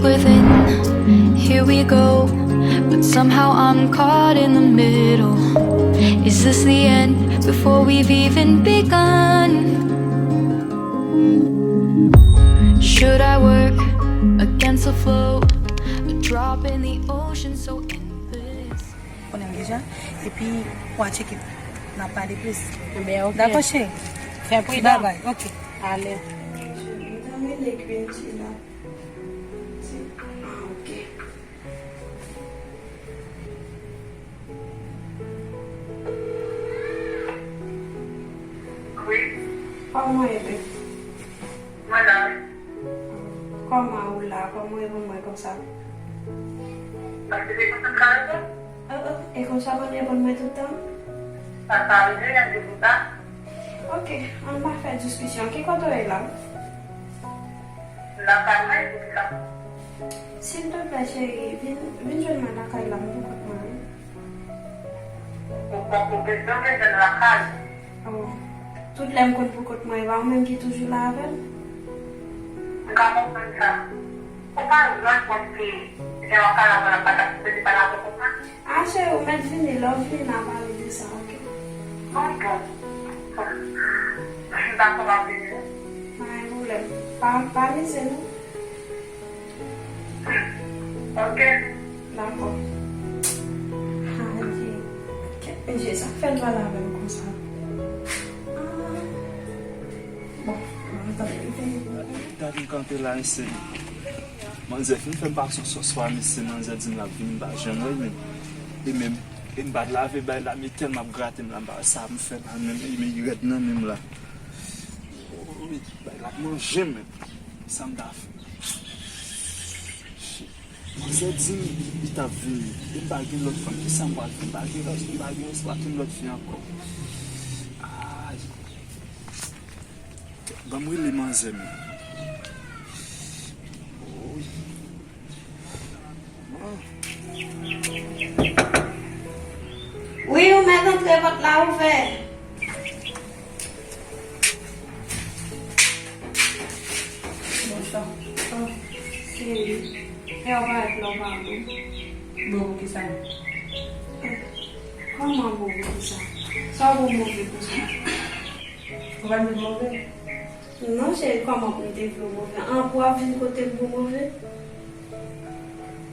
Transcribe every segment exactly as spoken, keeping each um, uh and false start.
Within, here we go, but somehow I'm caught in the middle. Is this the end before we've even begun? Should I work against the flow? A drop in the ocean so endless. Konnen l deja. Epi, w a tcheke. N a pale plis. Ebyen, ok. Dakò, cheri? Fè pridan. Babay, ok. Ale. Mwen ta mele green tea la. Ah, ok. Wi. Kòman w ye, bebe? Mwen la, wi. Kòman ou la? Kòman w ye pou mwen konsa? Paske se konsa m ka reponn. Oh, oh, e konsa w konn reponn mwen tout tan? Sa pa rive, m di konsa. Ok, ann pa fè diskisyon. Ki kote w ye la? Lakay mwen, poukisa? Silteplè, cheri, vin, vin jwenn mwen lakay la, m pou kont mwen, wi. Ou poko bezwen vin jwenn lakay. Oh. Tout lè m konn pou kont mwen, e pa ou menm ki toujou la avè m? M ka konprann sa. Ou pa jwenn kont ke jan w ap pale avè l la, pa ta sipoze pale avè w konsa? Ah, cheri, ou mèt vini, lè w vini, n a pale de sa, ok? Bon, bon. M dakò, m ap vini, wi. Pa gen pwoblèm. Pa, pa mize, non. Hmm. Ok. Dakò. Ah, Dye. Kèt, mesye, sa k fè l pale avè m konsa? Ah. Bon, m ap tann li vini. Gade m kanpe la, mesye. Manzè fin fè m pase yon sòs pa, mesye, manzè di m l ap vini, m pa janm wè l menm. E menm, e m pa t lave bay la, men tèlman ap grate m la, m pa wè sa m fè la menm, e men li rèd nan men m la. Wi, bay la ap manje m menm. Sa m ta fè? Shit. Manzè di m li t ap vini, e m pa gen lòt fanm, kisa m pral fè? M pa gen, m pa gen espwa ki lòt fi ankò. Ay. Ban m rele manzè m. Woy. Wi, ou mèt antre, pòt la ouvè. Bonswa. Oh, cheri. E w parèt la, w pa bon. Bon, poukisa? Kòman bon, poukisa? Sa w bon move konsa? Ou pa vin move? Non, cheri, kòman pou m te vle w move? An, pou w ap vin kote m pou move?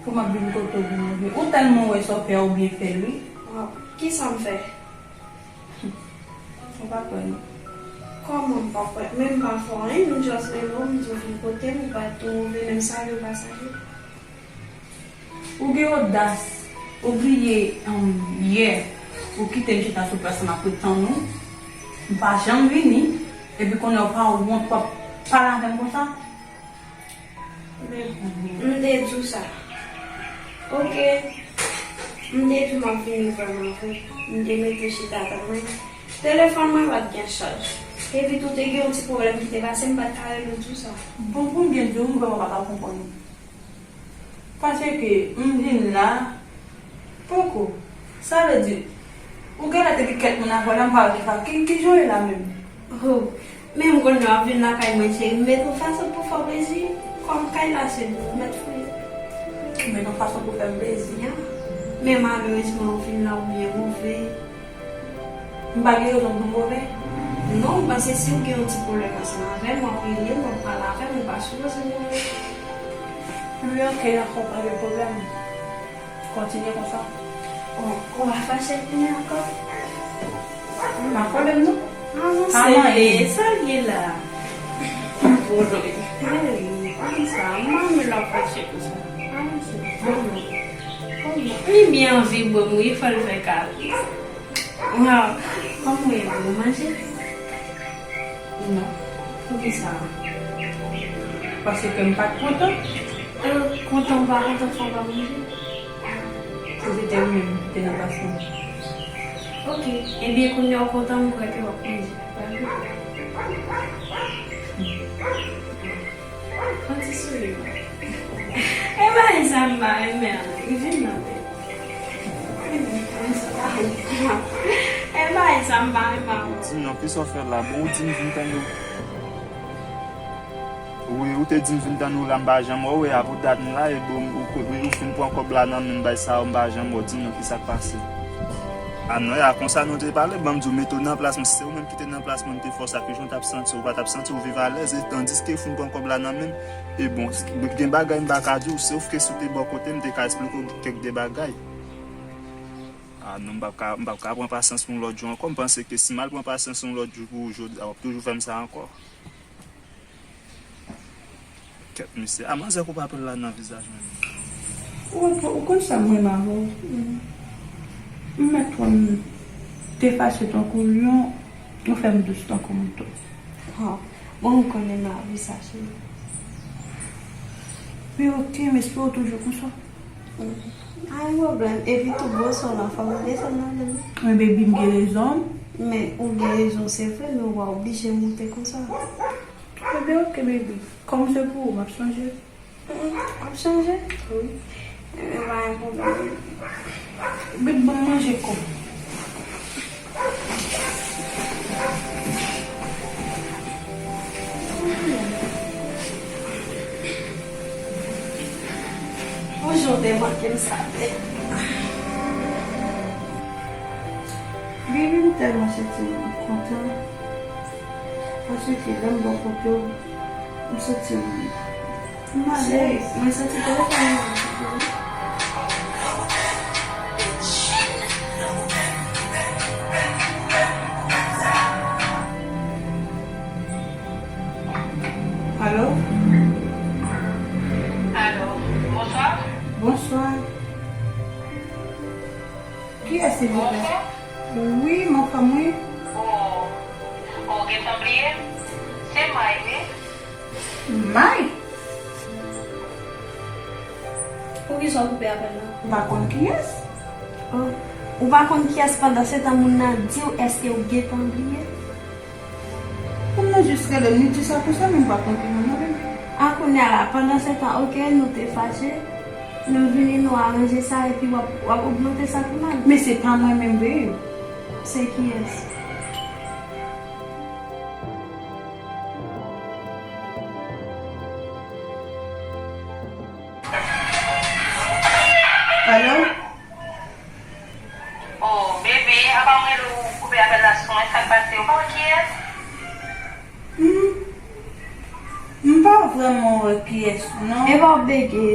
Pou m ap vin kote w pou move? Ou tèlman wè sa w fè a, ou byen fè l, wi. Waw, kisa m fè? Ou pa kwè, non. Kòman m pa kwè? Men m pa fè w anyen, m just rele w, m di w vin kote m, ou pa tou move, menm salye w pa salye. Ou gen odas, ou bliye, um, yè, ou kite m chita sou plas la, m ap ret tann ou. Ou pa janm vini, epi kounye a ou pa wont, w ap pale avè m konsa? Men, m te di w sa. Ok. M te di w m ap vini vrèman vre. M te mete chita tann mwen. Telefòn mwen pa t gen chaj. Epi tou te gen yon ti pwoblèm ki te pase, m pa t ka rele w di w sa. Bon, pou m byen di w, m vrèman pa ka konprann ou. Paske m vin la, poko. Sa vle di, ou genlè te gen kèk moun avè w la, m pa wè ki fa-, ki, ki jan w ye la menm? Oh, menm kounye a w ap vin lakay mwen, cheri, m met yon fason pou fè w plezi. Kòm kay la se nou, ou mèt fouye. Ou met yon fason pou fè m plezi? Ya. Men malerezman, ou vin la, ou byen move. M pa gen rezon pou m move? Non, m panse si w gen yon ti pwoblèm ansanm avè m, w ap rele m, w ap pale avè m, ou pa sipoze move. Ebyen, ok, dakò, pa gen pwoblèm. Kontinye konsa. Ou, ou pa fache kounye a ankò? M pa pwoblèm, non. Ah, non, pa se manyen. Sa l ye la? Pwoblèm. Mari, konsa, manmi l ap fache konsa. Ah, non, se bon, non. Bon, non. Li byen anvi bwè m, wi, fò l fè kapriz. Waw, kòman w ye, ou manje? Non. Poukisa? Paske m pa t kontan. Euh, kontan ou pa kontan, fò w pa manje. Poukisa ou menm te nan plas mwen? Ok. Ebyen, kounye a w kontan, m kwè ke w ap manje. Pa vre? Fè ti souri. E bagay sa m pa renmen an. Vin nan men. E bagay sa m pa renmen an. Di m non, kisa w fè la? Bon, ou di m vin tande w. Wi, ou te di m vin tann ou la, m pa janm wè w, e apre dat m la, e bon, ou, ou, ou fin pran kòb la nan men m, bay sa yo, m pa janm wè w, di m non, ki sa k pase? A non, e a konsa nou te pale, ban m di w, mete w nan plas mwen, si se ou menm ki te nan plas mwen, m te fè w sa, kijan w t ap santi w, ou pa t ap santi w viv alèz, e tandiske ou fin pran kòb la nan men m, e bon, gen bagay m pa ka di w, sof ke si w te bò kote m, m te ka eksplike w kèk de bagay. A non, m p ap ka, m p ap ka pran pasyans pou yon lòt jou ankò, m panse ke si m al pran pasyans yon lòt jou pou ou jodi a, w ap toujou fè m sa ankò. Kèt mesye, a manzè koupe apèl la nan vizaj mwen menm. Ou, ou konn sa m renmen avè w? M mèt wè m te fache tankou lyon, ou fè m dous tankou mouton. Ha, bon, m konnen m la wi sa, cheri. Men oke, m espere w toujou konsa. Pa gen pwoblèm. Epi tou, bonswa la, fò m desann avè l. Men baby, m gen rezon. Men ou gen rezon, se vre, men ou pa oblije moute konsa. Ebyen, oke, baby. Kòm se pou ou, m ap chanje. Mm, w ap chanje? Wi. Ebyen, pa gen pwoblèm. Baby, ban m manje kò m. Bonjou, te manke m sa tè. Baby, m tèlman santi m kontan. Paske lè m bò kote w, m santi m, m alèz. Mwen santi telefòn nan. Alo? Alo, bonswa. Bonswa. Kiyès, silvouplè? Bonswa. Wi, m anfòm, wi. Oh, oh, gentan bliye? Se May, wi. May? Poukisa w koupe apèl la? Ou pa konn kiyès? Oh, ou pa konn kiyès, pandan se tan moun nan di w èske ou gentan bliye? Moun nan jis rele m, li di sa konsa, men m pa konn ki moun nan rele. A kounye a la, pandan se tan, oke, nou te fache, nou vini, nou aranje sa, epi w ap, w ap ogmante sa pi mal. Men se pa mwen menm, babe. Se kiyès? Alo? Oh, bebe, apa mwen rele ou koupe apèl la sou mwen, sa k pase? Ou pa wè kiyès? Hmm. M pa vrèman wè kiyès, non. Epa w bege.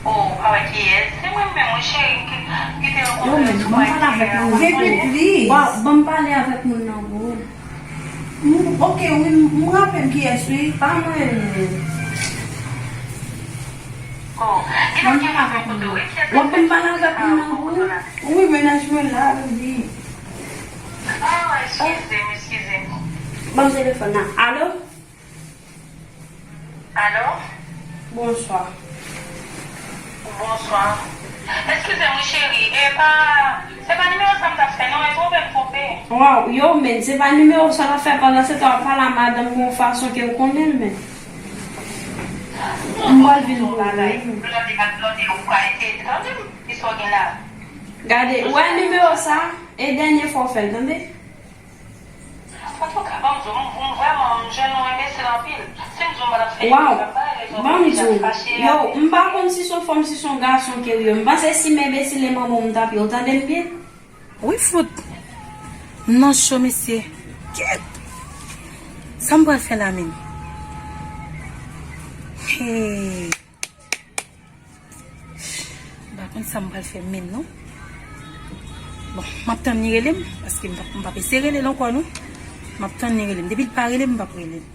Oh, ou pa wè kiyès? Se mwen menm, wi, cheri, ki, ki te rankontre sou Wi, men, ban m pale avèk moun nan. Baby, please. Wa, ban m pale avèk moun nan, bro. M, oke, wi, m, m raple m kiyès, wi. Pa mwen menm. Oh, ki lòt ki mwen kote w? W ap vin pale avèk moun nan, wi. Wi, mennaj mwen la, wi. Ah, eskize m, eskize m. Ban m telefòn nan. Alo? Alo? Bonswa. Bonswa. Eskize m, wi, cheri. E pa, se pa nimewo sa m t ap fè, non, e twonpe m twonpe. Waw, yo, men, se pa nimewo sa w t ap fè, pandan se tan w ap pale a madanm mwen yon fason ke w konnen l, men. M pral vin pou ou. Blòde ak blòde, ou ka eseye tande m, ki sa w gen la? Gade, ou wè nimewo sa, e dènye fwa w fè l, tande? Antouka, ban m di w, m, m vrèman, m jwenn ou enbesil anpil. Si m di w m pa t ap fè Waw, ban m di w, yo, m pa konn si se yon fanm, si se yon gason ke w ye. M panse si m enbesil e manman w m t ap ye, w tande m byen? Wi, fout. Non, cho, mesye. Kèt. Sa m pral fè la menm? Hey. M pa konn sa m pral fè menm, non. Bon, m ap tann li rele m, paske m p ap, m p ap eseye rele l ankò, non. M ap tann li rele m. Depi l pa rele m, m p ap rele l.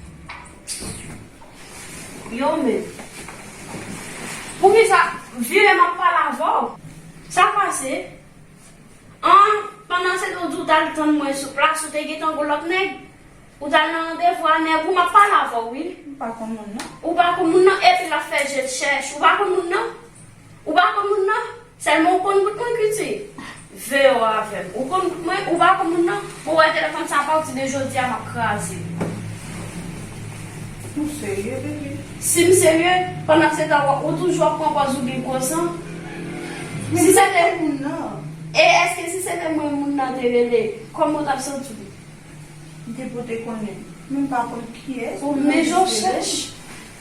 Yo, men. Poukisa vire m ap pale avè w? Sa pase? An, pandan se tan w di w t al tann mwen sou plas, ou te gentan gon lòt nèg? Ou t al nan randevou a nèg ou, m ap pale avè w, wi. M pa konn moun nan. Ou pa konn moun nan, epi l ap fè je l chèch. Ou pa konn moun nan? Ou pa konn moun nan? Sèlman ou konn bout mwen, Kiti. Veye w avè m. Ou konn bout mwen, ou pa konn moun nan? Bon, wè telefòn sa, apati de jodi a, m ap kraze l. Ou serye, bebe? Si m serye, pandan se tan, ou toujou ap pran pòz ou gen gwo san. Si se te moun nan. E èske si se te mwen moun nan te rele, kòman w t ap santi w? M te pou te konnen. Mwen pa konn kiyès. Men jan w chèch,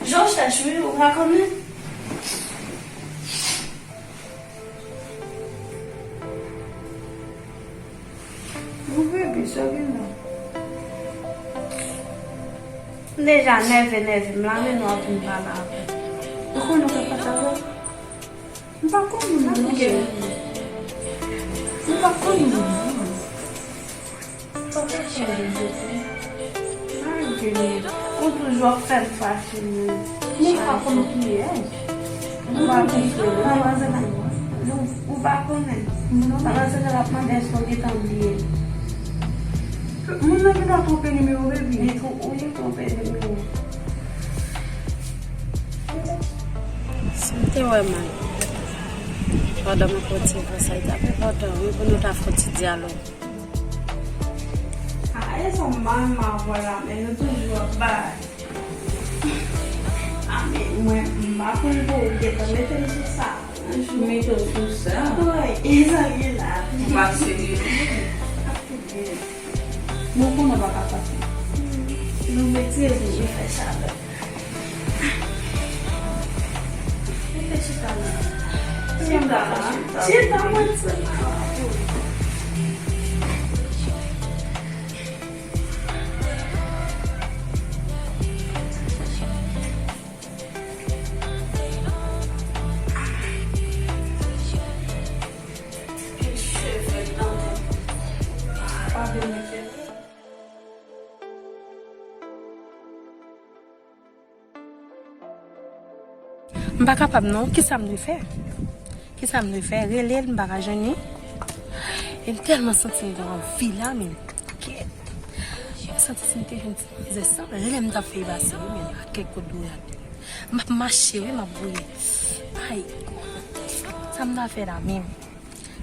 jan w chèch, wi, ou pa konnen. Ou bebe, sa gen la? M deja nève, nève m la, men nou ap vin pale avè m. Ou konnen w ka pase avè m? M pa konn moun nan, non. M pa konn moun nan. Ou pa ka fè anyen, Jezi. Ay, Jezi. Ou toujou ap fè m fache, men. Men ou pa konn kiyès. Ou pa konn kiyès. Ou pa konnen. Papa Sandra ap mande èske w gentan bliye. Moun nan gentan twonpe nimewo, baby. Li twon-, wi, li twonpe nimewo. Si m te wè mal pandan m ap retire sa, li t ap enpòtan, wi, pou nou ta fè yon ti dyalòg. A, e sa m pa renmen avè w la, men nou toujou ap bay. A, men mwen, m pa konn pou ou gentan mete m sou sa. Mete w sou sa? Wi, e sa ki la. Ou pa serye, non? Ap tou byen. Bon, konnen w pa ka pase. Nou mete pou nou fè chalè. Mete chita la. Chita la. Chita, mwen se la. M pa kapab non, kisa m dwe fè? Kisa m dwe fè? Rele l, m pa ka jwenn li. E m tèlman santi m gen anvi la, men kèt. M santi si m te jwenn ti manzè sa, rele m t ap fè l pase, wi, men ak kèk kout dwèt. M ap mache, wi, m ap gouye. Ay, sa m ta fè la menm?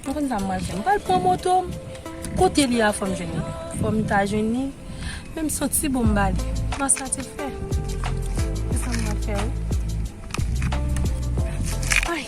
M konn sa m pral fè. M pral pran moto m. Kote li a, fò m jwenn li. Fò m ta jwenn li. Menm si se yon ti bon m ba li. M a satisfè. Se sa m pral fè, wi. Ay.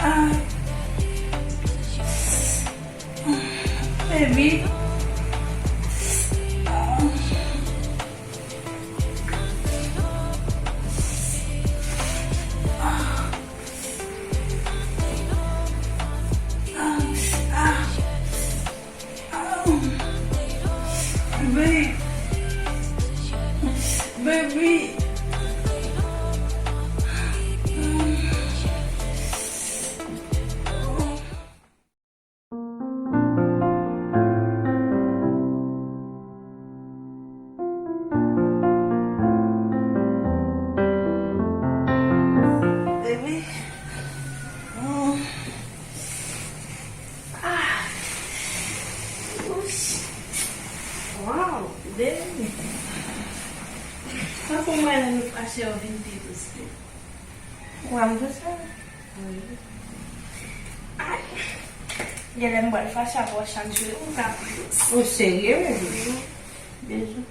Ah. Baby. Ah. Babe. Baby. Baby. Mm. Ah. Ouch. Wow, baby. Sa pou mwen lè nou fache yo vin pi dous tou. Ou wè m dous la? Wi. Ay. Genlè m pral fache avè w chak jou, ou ka pi dous. Ou serye, baby? Wi. Bezou.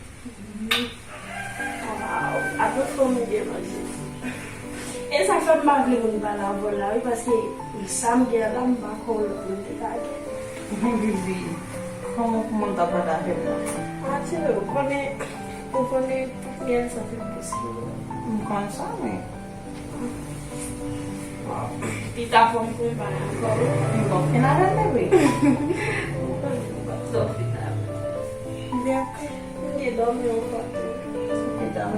Waw, atann fò m byen manje. E sa fè m pa vle moun pale avè w la, wi, paske sa m gen la, m pa kwè yon lòt moun te ka gen. Bibi, kòman pou moun ta pale avè m nan? Atire, ou konnen, ou konnen tout myèl sa fè plis ki lòt. M konn sa, men. Pita fò m konpare ankò wi. M p ap fin avè l, bebe. M konnen m p ap twò fin avè l. Byen, m gen dòmi ankò tou. Pita m.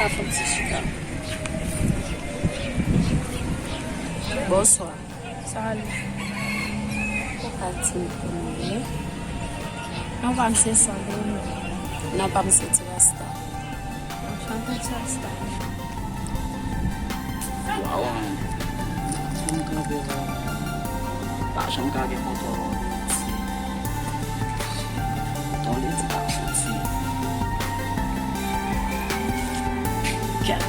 Fè ti chita. Bonswa. Salut. Ou ka di m kòman w ye? Non pa m se Sandrine. Non pa m se Ti Rasta. Anchante, Ti Rasta. Waw. Kòm kanpe la. Pa janm ka gen kontwòl. Ton ledi pa soti. Kèt.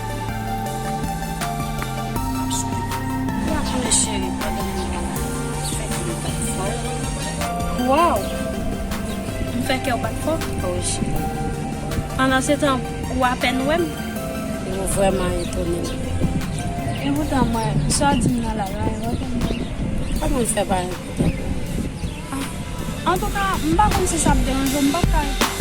Ap swiv. Wa konnen cheri, pandan mwen la, fè ki li pa fò. Waw! M fè kè w bat fò? Wi, cheri. Pandan se tan, ou apèn wè m? Ou vrèman etone m. E poutan mwen, sa w di m nan la, la, e pa fè m wè. Kòman l fè pa enpòtan pou ou? Antouka, m pa konn si sa ap deranje w, m p ap ka reponn.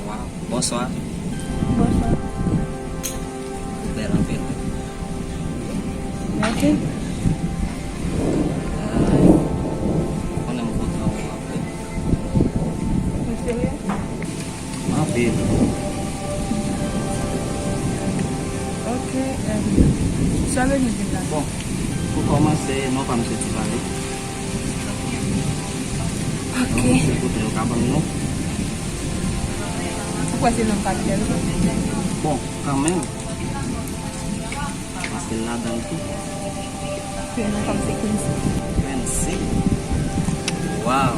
Waw, bonswa. Bonswa. Ou bèl anpil. Mèsi. Ay, konnen m kontan wè w anpil. Ou serye? Anpil. Ok, em, sa w vle di m la? Bon, pou kòmanse, non pa m se Tivale. Ok. Donk, se kote yo ka ban m non. Ou kwè se non m ka fè l? Bon, kanmenm. Paske l ladan l tou. Prenon pa m se Quincy. Quincy? Waw!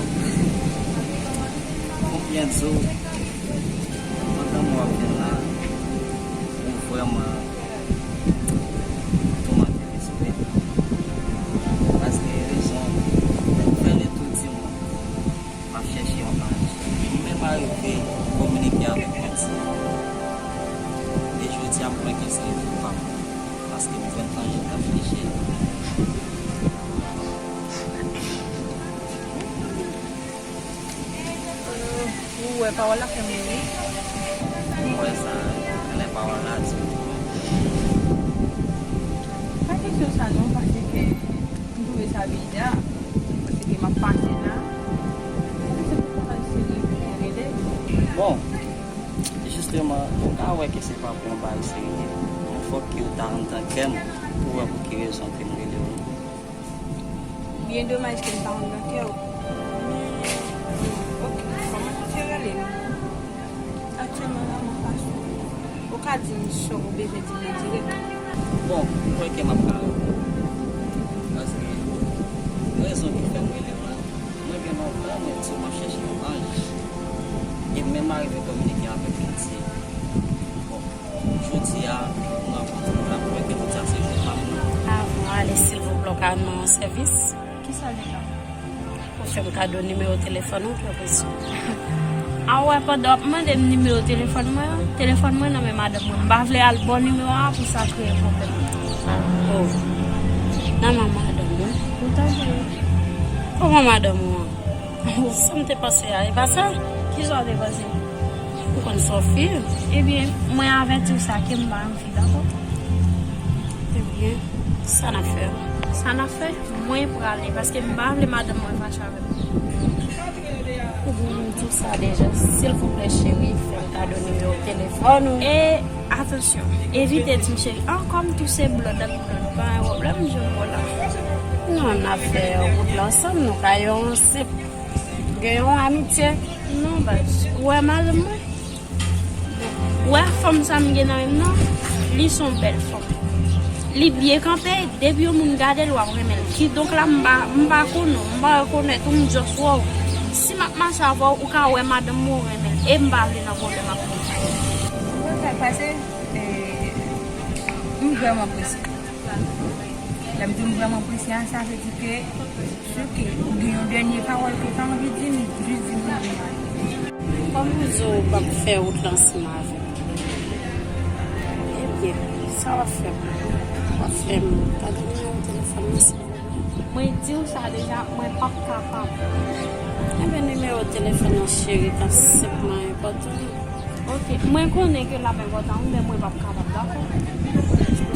Konbyen zo? Pandan m w ap vin la, ou vrèman tou manke respè. Paske rezon, fè l tou di mwen, m ap chèche yon anj. M menm arive kominike avèk Quincy. E jodi a, m kwè ke se rezon pa m. Paske m jwenn anj k ap chèche l. Ou wè, pawòl la fè m rele. M wè sa, lè pawòl la di m. Pa kesyon sa non, paske m twouve sa biza, paske m ap pase la. Se pou sa se li ki rele. Bon, jisteman, ou ka wè ke se pa pou yon bagay serye. Men fòk ke ou ta anndan kè m pou wè pou ki rezon ke m rele w. Byen domaj ke m pa anndan kè w. Men, ok, kòman pou te rele m? Aktyèlman la, mwen pa sou. Ou ka di m sa w bezwen di m dirèk. Bon, m kwè ke m ap ka reponn. Paske rezon ki fè m rele w la, mwen gen lontan mwen di w m ap chèche yon anj. E m menm arive kominike avèk Quincy. Bon, jodi a, m rankontre w la, m kwè ke jodi a se jou pa m nan. Avan w ale, silvouplè, w ka rann mwen yon sèvis? Kisa deja? Ou fè m kado nimewo telefòn ou, kè presyon. A wè, pandan w ap mande m nimewo telefòn mwen an, telefòn mwen nan men madanm mwen. M pa vle al ba w nimewo a pou sa kreye pwoblèm. Oh, nan men madanm ou? Ou tanpri. Kòman madanm ou an? Oh, sa m te panse a, e pa sa? Kisa w te panse? Ou konn Sophie? Ebyen, mwen avèti w sa ke m pa anvi, dakò? Ebyen, sa n ap fè? Sa n ap fè? Mwen prale, paske m pa vle madanm mwen fache avè m. Ou bon, m di w sa deja. Silvouplè, cheri, fè m kado nimewo telefòn ou. E, atansyon, evite di m cheri. An, kòm tou se blòd ak blòd, pa gen pwoblèm, je m wè la. Non, n ap fè wout la ansanm, nou ka yon sip. Gen yon amitye. Non, baz. Ou wè madanm mwen? Ou wè fanm sa m gen nan men m nan? Li se yon bèl fanm. Li byen kanpe, depi yon moun gade l, w ap renmen l. Kidonk la, m pa, m pa konnen w, m pa rekonèt ou, m just wè w. Si m ap mache avè w, ou ka wè madanm mwen, ou renmen l. E m pa vle nan pwoblèm ak moun sa yo. Sa k pase? E, m vrèman prese. Lè m di w m vrèman prese a, sa vle di ke si ke ou gen yon dènye pawòl ke w ta anvi di m, jis di m, m vin ale. Kòm ou di w p ap fè wout la ansanm avè m, ebyen, Sa w ap fè m? W ap fè m? Gade nimewo telefòn nan, silvouplè. Mwen di w sa deja, mwen p ap kapab. Ebyen, nimewo telefòn nan, cheri, k ap senpman enpòtan. Ok, mwen konnen ke l ap enpòtan wi, men mwen p ap kapab, dakò?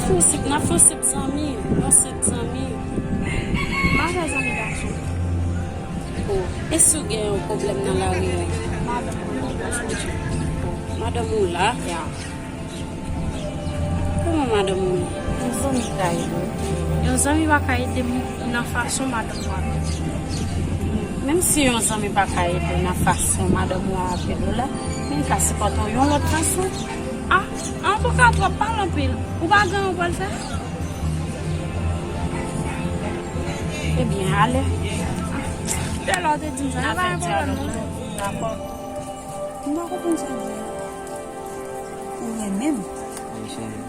Fè yon senp, n ap fè yon senp zanmi, yon senp zanmi. M a fè zanmi gason. Oh, e si w gen yon pwoblèm nan lari a? Madanm mwen nan gason. Oh, madanm ou la? Ya. Kòman madanm ou ye? Yon zanmi ka ede w. Yon zanmi pa ka ede m nan fason madanm mwen ap ede m. Menm si yon zanmi pa ka ede w nan fason madanm mwen ap ede w la, men li ka sipòte w yon lòt fason. Ah, antouka, w ap pale anpil. Ou pa gen anyen w pral fè? Ebyen, ale. Talè w te di m sa, e pa gen pwoblèm non. Dakò. M pa konprann sa w di a. Ou renmen m? Wi, cheri.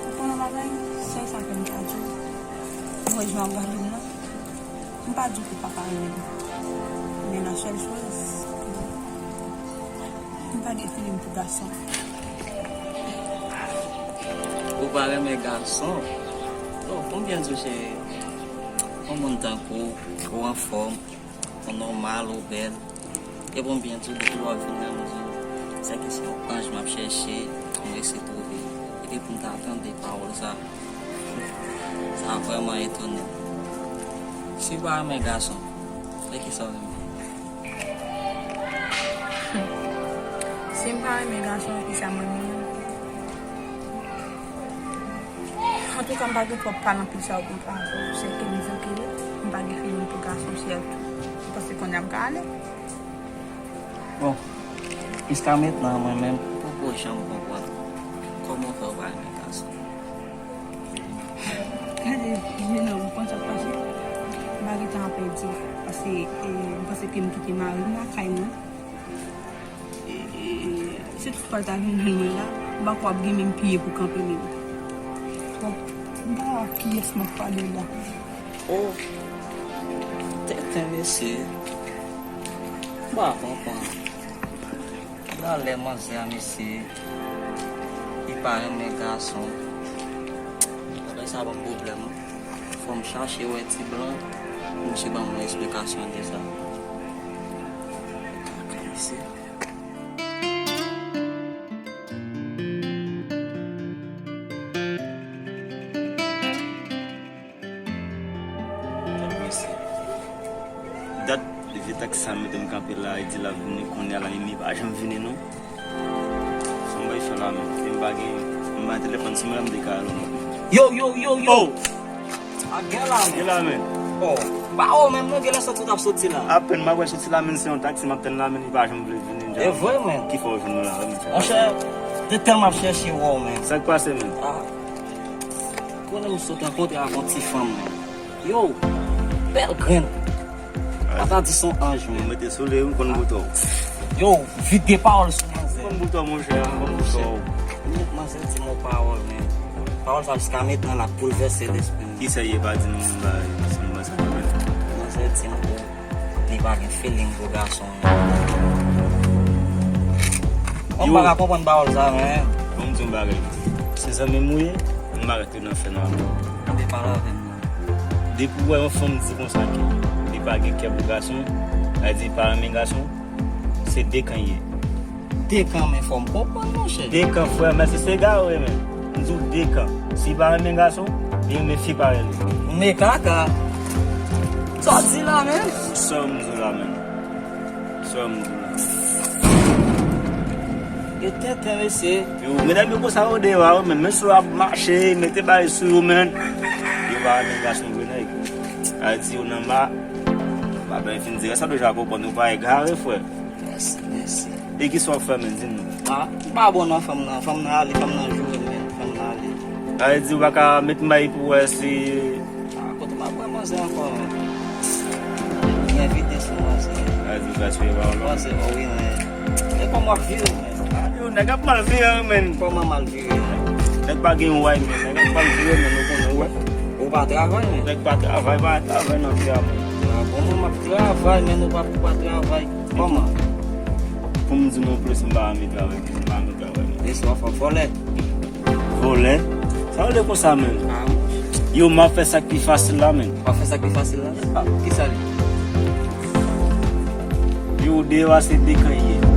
Ou konn yon bagay? Sèl sa ke m ka di w. Ou wè jan w ap gade m nan? M pa di w ke w pa ka renmen m. Men la sèl choz, m pa gen filing pou gason. Ou pa renmen gason? Oh, konbyen di w, cheri? Yon moun tankou w, ou anfòm, ou nòmal, ou bèl. E bon, byen di w, depi lè w vin la, m di w, se ke se yon anj m ap chèche, m resi twouve. E depi m ta tande pawòl sa, sa vrèman etone m. Si w pa renmen gason, e kisa w renmen? Si m pa renmen gason, kisa m renmen? Antouka, m pa gen twòp pale anpil sa yo konn pa avè w. Se ke m evoke yo, m pa gen filing pou gason sètou. M panse kounye a m ka ale. Bon, jiska mentnan, mwen menm, m poko janm konprann kòman w fè w pa renmen gason. Gade, jenòm, ou konn sa k pase? M pa gen tan a pèdi. Paske, e, m panse ke m kite mari m lakay mwen. E, e, e, si tout fwa l ta vin jwenn mwen la, m pa kwè ap gen menm pye pou kanpe menm. Bon, m pa wè ak kiyès m ap pale la. Oh, tenten mesye. M pa konprann. Genlè manzè a, mesye, li pa renmen gason. Bagay sa ban m pwoblèm wi. Fò m chache wè ti blan pou misye ban m yon esplikasyon de sa. Kaka mesye. Gad mesye. Dat vye taksi sa mete m kanpe la, li di l ap vini kounye a la, men li pa janm vini non. Se yon bagay fè la menm. E m pa gen, m pa gen telefòn, si m wè m te ka rele w. Yo, yo, yo, yo. Oh! A gen la menm. Gen la menm. Oh, pa ou menm non, genlè soti w t ap soti la. Apèn m ap wè soti la menm, se yon taksi m ap tann la menm, li pa janm vle vini. E vre menm. Ki fè w vin la menm? Monchè, te tèlman ap chèche wè w menm. Sa k pase menm? Ah. Konnen m sot rankontre ak yon ti fanm menm. Yo, bèl grenn. Ata di son anj menm. Mete sou li, m konn bouton. Yo, vide pawòl sou manzè. M konn bouton, monchè, m konn bouton. Manzè di m yon pawòl, men pawòl sa jiska mentnan l ap boulvèse lespri m. Kisa ye pa di nou yon bagay, se yon bagay sa. Manzè di m pou li pa gen feeling pou gason. Mwen pa ka konprann pawòl sa, men. Bon, m di yon bagay. Se zanmi m ou ye, m pa rete nan fè nwa. Tande pale avè m. Depi w wè yon fanm di konsa ke li pa gen kè pou gason, sa vle di li pa renmen gason, se de kan ye. De kan, men fò m konprann, monchè. De kan, frè, mèsi, se egare, men. M di w de kan. Si li pa renmen gason, li renmen fi parèy li. Men kaka. Sa w di la, men? Sa m di w la, men. Sa m di w la. Yo tenten, mesye. Yo, medam yo konsa yo deyò a, yo menm, menm si yo ap mache, mete bagay sou yo, men. Yo pa renmen gason vre, nèg. A di yo nan ma, pa byen fin di, sa deja konprann, yo pa egare, frè. Mèsi, mèsi. E kisa w ap fè, men, di m non? Ah, m pa bon nan fanm nan, fanm nan ale, fanm nan joure m, men, fanm nan ale. Sa vle di, ou pa ka met may pou wè si Ah, kote m ap pran manzè ankò, men? Li envite sou manzè. A di gaspiye pawòl. Manzè, o wi, men. E kòman w ap vire, men? Ah, yo, nèg ap mal vire, men. Kòman mal vire? Nèg pa gen way, men. Nèg ap mal vire, men, nou konnen, wè. Ou pa travay, men. Nèg pa travay, pa travay nan vi a, men. Ah, bon, mwen m ap travay, men ou pa, ou pa travay. Kòman? Pou m di nou plis, m pa renmen travay, m pa renmen travay. Lè swa fò vòlè. Vòlè? Sa w le konsa menm? Ah, Yo, m ap fè sa k pi fasil la menm. W ap fè sa k pi fasil la? Ah, ki sa li? Yo, deyò a se de kan ye.